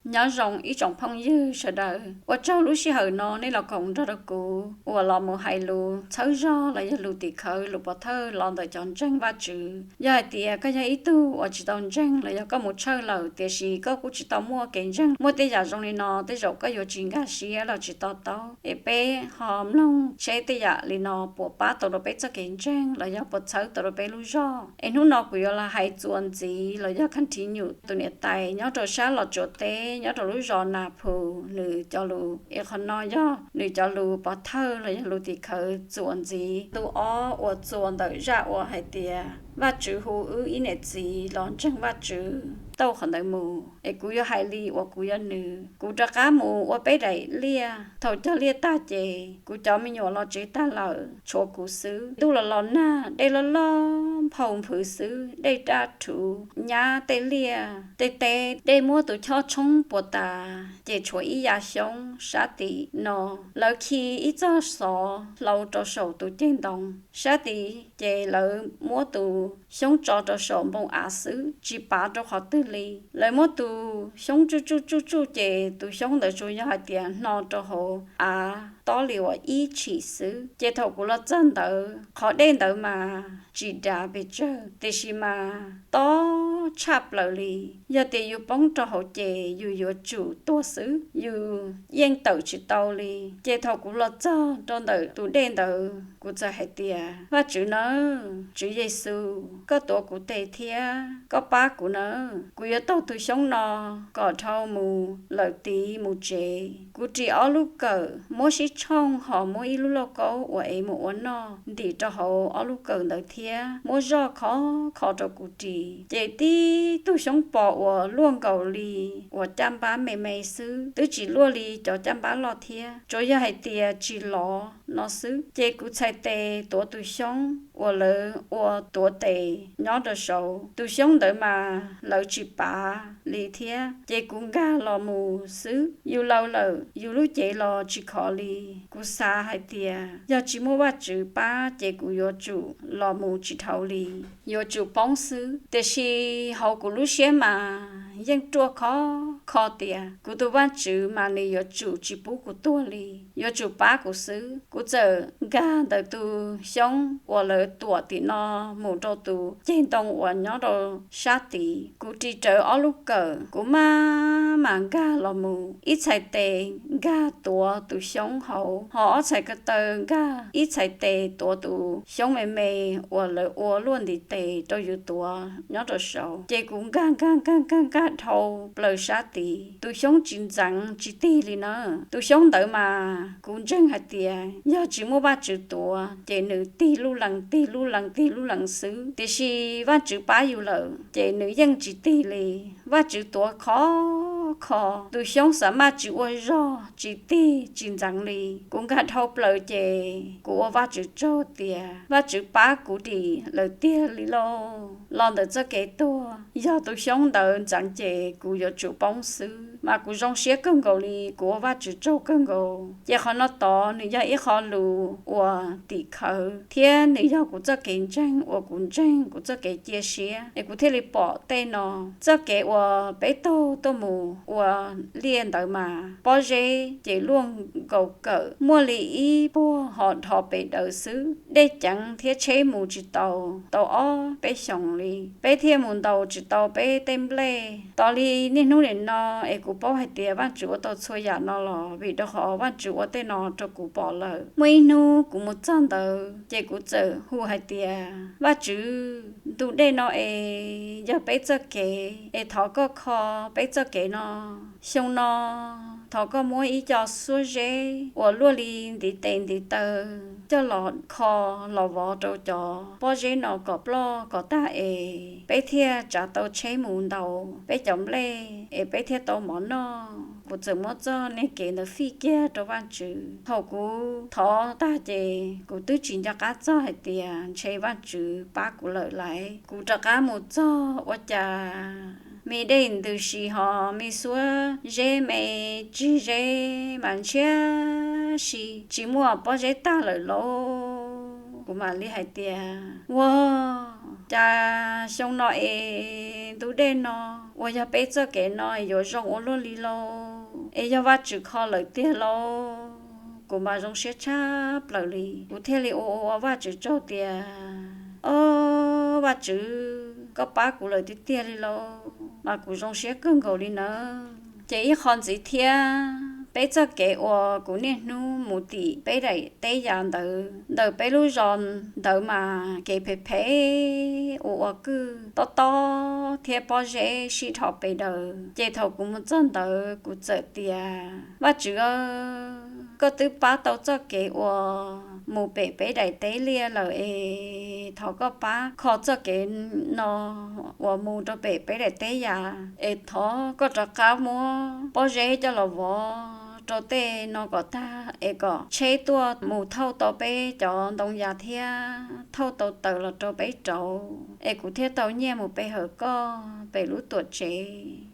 Nyob zoo ib tsoom phooj ywg sawv daws, ua tsaug lub sij hawm no nej los koom nrog rau kuv uas los mus hais lus txhawb zog los yog lus tim khawv lus pov thawj los ntawm cov ntseeg Vajtswv. Yog hais tias koj yog ib tug uas tsis tau ntseeg los yog koj mus tshawj lawm tiam sis koj kuj tsis tau muaj kev ntseeg, muaj tej yam zoo li no tej zaum koj yuav tsis nkag siab los tsis to taub. Es peb ho mloog seb tej yam li no puas pab tau rau peb txoj kev ntseeg los yog puas txhawb tau rau peb lub zog. Es hnub no kuv yuav los hais txuas ntxiv los yog khaj thiv nyum tus niam tais nyob rau sab Los Tsuas teb nyob rau lub zos Nas Phus nws cov lus. Es qhov no yog nws cov lus pov thawj los yog lus tim khawv txuas ntxiv ntu ob uas txuas ntawm zaj uas hais tias Vajtswv hu wb ib niam txiv los ntseeg Vajtswv tau qhov ntawd mus. Es kuv yuav hais li uas kuv yog nws. Kuv rov qab mus ua peb daim liaj. Thaum cog liaj tag ces kuv cov me nyuam los tsev tag lawm tshuav kuv xwb. Ntuj los los nag, dej loj loj nphau nphwv xwb, dej daj rhuv nyab tej liaj tej teb, dej muab tus choj tshoob puas tas ces tshuav ib yav xyoob sab tim no. Lawv khi ib txoj xov hlau rau saum tus ceg ntoo sab tid ces lawv muab tus xyoob tso rau saum npoo av xwb tsis pav rau qhov twg li. Lawv muab tus xyoob tsuj tsuj tsuj tsuj ces tus xyoob ntawd tsuas yog hais tias hno rau hauv av tob li uas ib tshim xwb. Ces thaum kuv los txog ntawd qhov dej ntawd mas tsis dav pes tsawg tiam sis mas tob tshaj plaws li. Yog tias yus poob rau hauv ces yus yuav tsum tuag xwb, yus yeej tawm tsis tau li. Ces thaum kuv los txog rau ntawm tus dej ntawd kuv txawm hais tias, Vajtswv nawb, Tswv Yexus, koj tuav kuv tes thiab koj pab kuv nawb. Kuv yuav taug tus xyoob no kom dhau mus lawm tid mus tsev. Kuv ris ob lub kawm muab sib tshooj ho muab ib lub lauj kaub uas ev mus ua noj ntim rau hauv ob lub kawm ntawd thiab muab zoj khov kho rau kuv ris. Ces tib tug xyoob pos uas luaj nkaus li uas caj npab me me xwb, twb tsis luaj li cov caj npab loj thiab, tsuas yog hais tias tsis lov no xwb. Ces kuv txhais tes tuav tus xyoob uas lawv ua tuav tes nyob rau saud. Tus xyoob ntawd mas lawv tsis pav li thiab, ces kuv nkag los mus xwb. Yus laus lawm yus lub cev los tsis khov li. Kuv xav hais tias yog tsis muaj Vajtswv pab ces kuv yuav tsum los mus tsis dhau li, yuav tsum poob xwb. Tiam sis hauv kuv lub siab mas yeej ruaj khov kho tias kuv tus Vajtswv mas nws yuav tsum tsis pub kuv tuag li, yuav tsum pab kuv xwb. Kuv txawm nkag ntawm tus xyoob uas lawv tuam tim no mus rau tus ceg ntoo uas nyob rau sab tid. Kuv ris rawv ob lub kawm, kuv maj mam nkag los mus, ib txhais tes nkag tuav tus xyoob hauv, ho ob txhais ko taw nkag, ib txhais tes tuav tus xyoob me me uas lawv ua luaj ntiv tes rau yus tuav nyob rau saud. Ces kuv nkag nkag nkag nkag nkag dhau plaws sab tid, tus xyoob tsis ntxeev tsis tig li na. Tus xyoob ntawd mas kuv ntseeg hais tias yog tsis muaj Vajtswv tuav ces nws tig lub lees tig lub lees tig lub lees xwb. Tiam sis Vajtswv pab yus lawm ces nws yeej tsis tig li. Vajtswv tuav khov kho, tus xyoob xav maj tsis ua zog tsis tig tsis ntxeev li. Kuv nkag dhau plaws ces kuv ua Vajtswv tsaug tias Vajtswv pab kuv dim lawm tiag li lauj. Los ntawm txoj kev tuag, yog tus xyoob ntawd ntxeev ces kuv yuav tsum poob xwb, mas kuv zoo siab kawg nkaus li, kuv ua Vajtswv tsaug kawg nkaus. Ces qhov no tod nws yog ib qho lus uas tim khawv thiab nws yog kuv txoj kev ntseeg uas kuv ntseeg kuv txoj kev cia siab es kuv thiaj li pom tej no. Txoj kev uas peb taug tuaj mus ua liaj ntawd mas pob zeb ces luaj nkaus kawm, muaj li ib puag ho dhos pes daws xwb. Dej ceev thiab tsheb mus tsis tau tau ob peb xyoos li, peb thiaj mus ntaus tsis tau peb tej nplej. Tos li niaj hnub nim no es kuv paub hais tias Vajtswv ua tau txhua yam no los vim rau qhov Vajtswv ua tej no rau kuv pom lawm. Muaj ib hnub kuv mus txog ntawd ces kuv txawm hu hais tias, Vajtswv, ntu dej no es yog peb txoj kev, es thov koj kho peb txoj kev no. Xyoo no thov koj muab ib co xuab zeb uas luaj li ntiv tes ntiv taw coj los kho los vov rau cov pob zeb no kom ploj kom tag es peb thiaj tsav tau tsheb mus ntaus peb cov nplej es peb thiaj tau mov noj. Kuv txawm muab txoj niag kev ntawd fij kiag rau Vajtswv. Thaum kuv thov tag ces kuv twb tsis nco qab txog hais tias ntshe Vajtswv pab kuv lawm lauj. Kuv rov qab mus txog ua cas me dej ntws si ho me xuab zeb me tsig zeb mas ntshiab si, tsis muaj pob zeb tag lawm lauj. Kuv mam li hais tias, Ua, Cas xyoo no es ntug dej no uas yog peb txoj kev no yuav zoo ua luaj li lauj? Es yog Vajtswv kho lawm tiag lauj? Kuv mas zoo siab tshaj plaws li, kuv thiaj li ua ua Vajtswv tsaug tias, Ob, Vajtswv, koj pab kuv lawm tiag tiag li lauj, mas kuv zoo siab kawg nkaus li nawb. Ces ib qho ntxiv thiab, peb txoj kev uas kuv niaj hnub mus tim peb daim teb yas ntawd, ntawm peb lub zos ntawd mas kev phem phem, ua ua kwj tob tob thiab pob zeb sib dhos pes daws. Ces thaum kuv mus txog ntawd kuv txawm tias, Vajtswv, koj twb pab tau txoj kev uas mus pem peb daim teb liaj lawm es thov koj pab kho txoj kev no uas mus rau pem peb daim teb yas es thov koj rov qab muab pob zeb coj los vov rau tej no kom tag es kom tsheb tuaj mus thauj tau peb cov ntoo yas thiab thauj tau taws los rau peb rauv es kuv thiaj tau nyiaj mus pe hawm koj pem lub tuam tsev.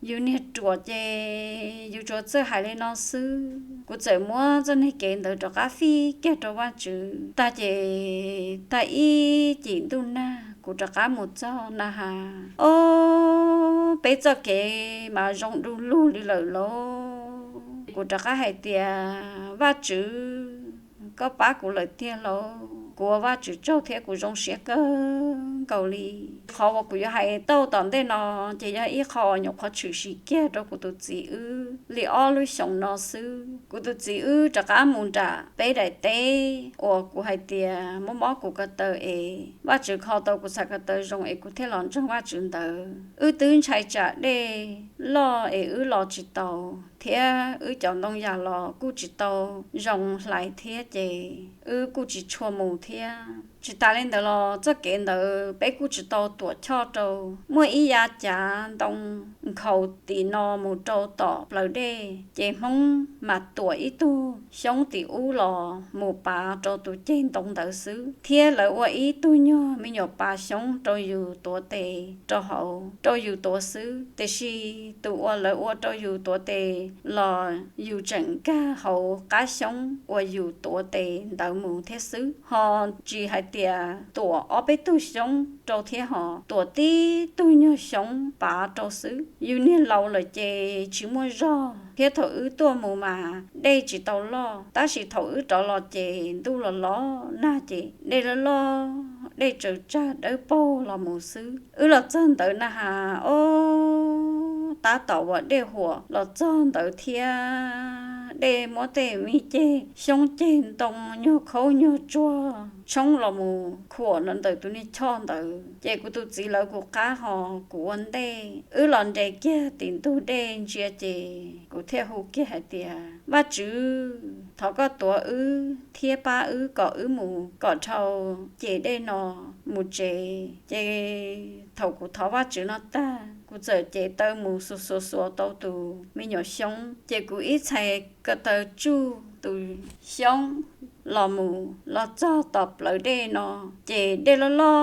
Yus niag ruam ces yus tsuas txawj hais li no xwb. Kuv txawm muab txoj niag kev ntawd rov qab fij kiag rau Vajtswv tag ces tag ib cim ntuj nag kuv rov qab mus txog na has, ob, peb txoj kev mas zoo du lug li lawm lauj. Kuv rov qab hais tias, Vajtswv, koj pab kuv lawm tiag lauj. Kuv ua Vajtswv tsaug thiab kuv zoo siab kawg nkaus li. Qhov uas kuv yuav hais tau tom ntej no ces yog ib qho uas nyuam qhuav tshwm sim kiag rau kuv tus txiv wb li ob lub xyoos no xwb. Kuv tus txiv wb rov qab mus nram peb daim teb uas kuv hais tias muab mob kuv ko taw es Vajtswv kho tau kuv txhais ko taw zoo es kuv thiaj los ntseeg Vajtswv ntawd. Wb twb ntshai tsam dej loj es wb los tsis tau thiab wb cov ntoo yas los kuj tsis tau zoo hlais thiab ces wb kuj tsis tshua mus thiab. Tsis tas li ntawd los txoj kev ntawd peb kuj tsis tau tuam choj rau. Muaj ib yav cav ntoo nkhaus tim no mus rau tom plawv dej ces Hmoob mam tuam ib tug xyoob tim ub los mus pav rau tus ceg ntoo ntawd xwb thiab lawv ua ib tug nyuag me nyuam pav xyoob rau yus tuav tes rau hauv rau yus tuav xwb. Tiam sis tus uas lawv ua rau yus tuav tes los yus tseem nkag hauv qab xyoob uas yus tuav tes ntawd mus thiab xwb, ho tsis hais tias tuam ob peb tug xyoob rau thiab ho tuam tib tug nyuag xyoob pav rau xwb. Yus niag laus lawm ces tsis muaj zog thiab thaum wb tuaj mus mas dej tsis tau loj, tab sis thaum wb rov los ces ntuj los los nag ces dej loj loj, dej tsaws tsag dawb paug los mus xwb. Wb los txog ntawd na has, ob, tab tom uas dej huam los txog ntawd thiab dej muab tej me ceg xyoob ceg ntoo nyuag khaub nyuag tsuag tshoob los mus khuam no ntawm tus niag choj ntawd ces kuv tus txiv lawv kuv qab ho kuv ua ntej. Wb los nres kiag tim ntug dej ntsia ces kuv thiaj hu kiag hais tias, Vajtswv, thov koj tuav wb thiab pab wb kom wb mus kom dhau ces dej no mus tsev. Ces thaum kuv thov Vajtswv no tag, kuv txawm cev taw mus xuas xuas xuas tau tus me nyuam xyoob, ces kuv ib txhais ko taw tsuj tus xyoob los mus los txog tom plawv dej no, ces dej loj loj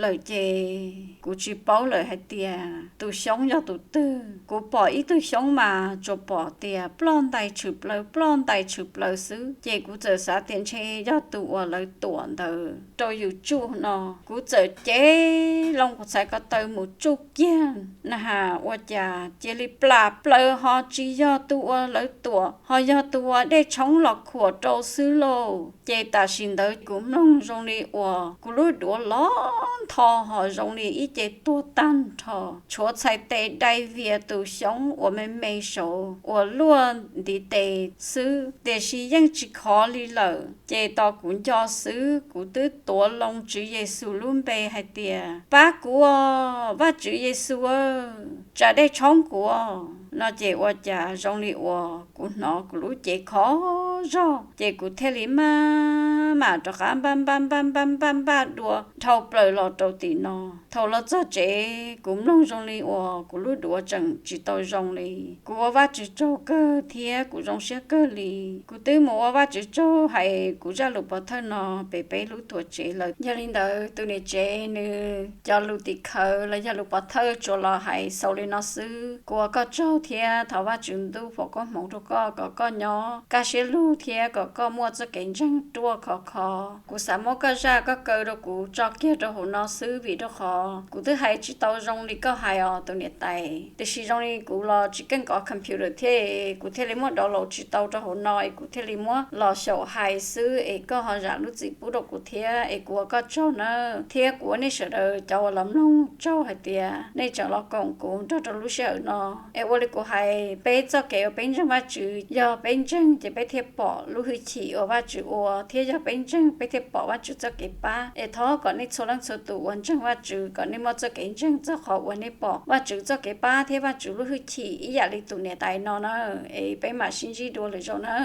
lawm ces kuv tsis paub lawm hais tias tus xyoob yog tus twg. Kuv pom ib tug xyoob mas tsuas pom tias ploj ntais tshwm plaws ploj ntais tshwm plaws xwb, ces kuv txawm xav tias ntshe yog tus uas lawv tuam ntawd rau yus tsuj no. Kuv txawm cev loo kuv txhais ko taw mus tsuj kiag na has, ua cas cia li plam plaws ho tsis yog tus uas lawv tuam, ho yog tus uas dej tshoob los khuam rau xwb lauj. Ces tam sim ntawd kuv mloog zoo li uas kuv lub duav los ntho ho zoo li ib ce tuag tag nrho, tshuav txhais tes dai vias tus xyoob uas me me saud uas luaj ntiv tes xwb, tiam sis yeej tsis khov li lawm. Ces tos kuv nco xwb kuv twb tuav loo Tswv Yexus lub npe hais tias, Pab kuv, Vajtswv Yexus, tsam dej tshoob kuv no. Ces ua cas zoo li uas kuv hnov kuv lub cev khov zog, ces kuv thiaj li maj mam rov qab npaj npaj npaj npaj npaj npaj dua dhau plaws los rau tim no. Thaum los txog tsev kuv mloog zoo li uas kuv lub duav tseem tsis tau zoo li. Kuv ua Vajtswv tsaug kawg thiab kuv zoo siab kawg li. Kuv twb mus ua Vajtswv tsaug hais kuv zaj lus pov thawj no pem peb lub tuam tsev lawm. Yog li ntawd tus niam tsev nws cov lus tim khawv los yog lus pov thawj tsuas los hais xaus li no xwb. Kuv ua koj tsaug thiab thov Vajtswv ntuj foom koob hmoov rau koj kom koj nyob kaj siab lug thiab kom koj muaj txoj kev ntseeg ruaj khov kho. Kuv xav muab koj zaj koj kaw rau kuv tso kiag rau hauv no xwb, vim rau qhov kuv twb hais tsis tau zoo li koj hais os tus niam tais. Tiam sis zoo li kuv los tsis keej kov computer thiab, kuv thiaj li muab download tsis tau rau hauv no es kuv thiaj li muab los xyaum hais xwb es koj ho zam lub txim pub rau kuv thiab es kuv ua koj tsaug nawb. Thiab kuv ua nej sawv daws cov uas los mloog tsaug hais tias nej tseem los koom kuv nrog rau lub sij hawm no. Es ua li kuv hais, peb txoj kev uas peb ntseeg Vajtswv, yog peb ntseeg ces peb thiaj pom lub hwj chim uas Vajtswv ua, thiab yog peb ntseeg peb thiaj pom Vajtswv txoj kev pab. Es thov kom nej txhua leej txhua tus uas ntseeg Vajtswv kom nej muaj txoj kev ntseeg txog qhov uas nej pom Vajtswv txoj kev pab thiab Vajtswv lub hwj chim ib yam li tus niam tais no na. Es peb mam sib ntsib dua lwm zaus na.